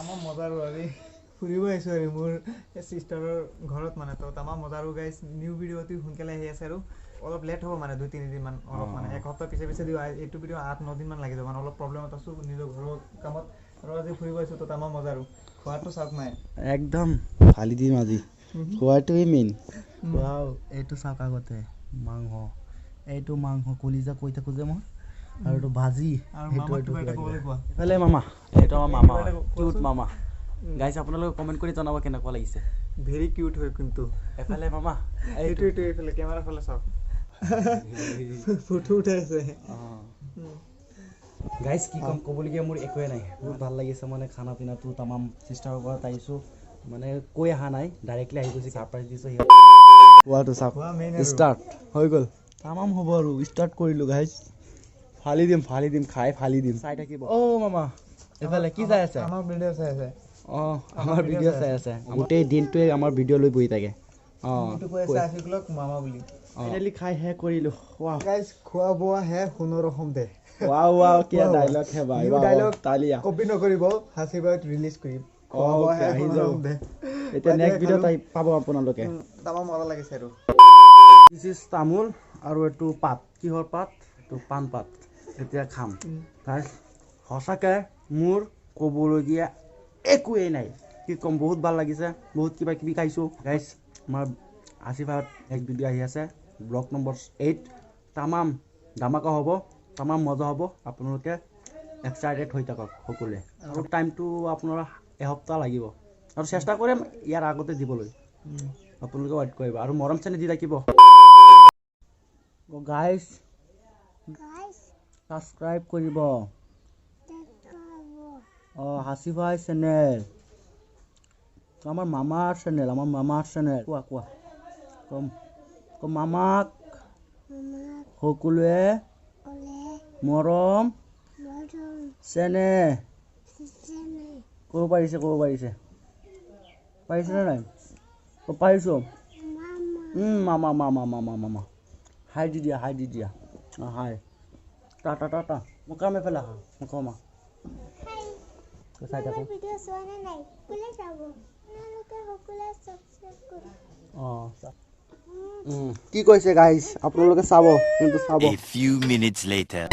তামাম মজা। আৰু আজি ফুৰিব আহিছোঁ আৰু মোৰ চিষ্টাৰৰ ঘৰত মানে। তো তামাম মজা। আৰু গাইজ, নিউ ভিডিঅ' অতি সোনকালে আহি আছে আৰু অলপ লেট হ'ব, মানে 2-3 দিনমান অলপ, মানে এক সপ্তাহ পিছে পিছে দিওঁ। এইটো ভিডিঅ' 8-9 দিনমান লাগি যাব। মানে অলপ প্ৰব্লেমত আছোঁ নিজৰ ঘৰৰ কামত আৰু আজি ফুৰিব আহিছোঁ। তো তামাম মজা। আৰু খোৱাটো চাওক নাই। একদম ফালি দিম আজি, খোৱাটোৱেই মেইন। ৱাও, এইটো চাওক, আগতে মাংস, এইটো মাংস কলিজা কৈ থাকোঁ যে মই, আৰু এইটো ভাজি। আৰু সেইটো মামাক এইটো কিবা এটা ক'বলৈ কোৱা। এইফালে মামা, এইটো আমাৰ মামা। কিবা এটা কিউট কোৱাচোন। মামা। গাইছ, আপোনালোকে কমেণ্ট কৰি জনাব কেনেকুৱা লাগিছে। ভেৰি কিউট হয় কিন্তু। এফালে মামা। এইটো এইটো এইফালে কেমেৰা ফালে চাওক, ফটো উঠাই আছে। গাইজ, কি ক'ম, ক'বলগীয়া মোৰ একোৱে নাই। বহুত ভাল লাগিছে। মানে খানা পিনাটো তামাম। চিষ্টাৰৰ ঘৰত আহিছোঁ, মানে কৈ অহা নাই, ডাইৰেক্টলি আহি গৈছে, ছাৰপ্ৰাইজ দিছোঁ। খোৱাটো চাওক। খোৱা মেইন আৰু। ষ্টাৰ্ট হৈ গ'ল, তামাম হ'ব আৰু ষ্টাৰ্ট কৰিলোঁ। গাইজ, ফালি দিম, ফালি দিম, খাই ফালি দিম, চাই থাকিব। অ' মামা, এইফালে কি চাই আছে? আমাৰ ভিডিঅ' চাই আছে। অঁ, আমাৰ ভিডিঅ' চাই আছে। গোটেই দিনটোৱে আমাৰ ভিডিঅ' লৈ বহি থাকে। অঁ। এইটো কৈ আছে আফিকুলক মামা বুলি। ফাইনেলি খাই শেষ কৰিলোঁ। ৱাও। গাইজ, খোৱা বোৱা হে সোণৰ অসম দে। ৱাও ৱাও, কিয়া ডাইলগ হে ভাই! New wow. ডাইলগ। তালিয়া। কপি নকৰিব, হাচিবাইত ৰিলিজ কৰিম। খোৱা বোৱা হে আহি সোণৰ যাব। অসম দে। এতিয়া নেক্সট ভিডিঅ'ত খালোঁ। আহি পাব আপোনালোকে। তামাম মজা লাগিছে আৰু। This is তামোল আৰু এইটো পাত। কিহৰ পাত এইটো? পাণ পাত। এতিয়া খাম। গাইছ, সঁচাকৈ মোৰ ক'বলগীয়া একোৱেই নাই। কি ক'ম, বহুত ভাল লাগিছে, বহুত কিবা কিবি খাইছোঁ। গাইছ, আমাৰ আশীৰ্বাদ নেক্সট ভিডিঅ' আহি আছে, ব্লগ নম্বৰ 8। তামাম ধামাকা হ'ব, তামাম মজা হ'ব। আপোনালোকে এক্সাইটেড হৈ থাকক সকলোৱে। আৰু টাইমটো আপোনাৰ এসপ্তাহ লাগিব আৰু চেষ্টা কৰিম ইয়াৰ আগতে দিবলৈ। আপোনালোকে ৱেইট কৰিব আৰু মৰম চেনেহ দি থাকিব। গাইছ, ছাবস্ক্ৰাইব কৰিব। অঁ, হাচিফাই চেনেল, আমাৰ মামাৰ চেনেল, আমাৰ মামাৰ চেনেল। কোৱা, কোৱা, কম কম। মামাক সকলোৱে মৰম চেনেহ। ক'ব পাৰিছে? ক'ব পাৰিছে? পাৰিছেনে নাই? অ' পাৰিছোঁ। মামা, মামা, মামা, মামা। হাই দি দিয়া, হাই দি দিয়া। অঁ, হাই, টাটা, টাটা। মোকাম, এফালে আহা, মোকামা চাই থাকোঁ। ভিডিঅ' চোৱা নে নাই? কোনে চাব? আপোনালোকে সকলোৱে ছাবস্ক্ৰাইব কৰিব। অঁ, কি কৈছে গাইজ, আপোনালোকে চাব কিন্তু, চাব। A few minutes later.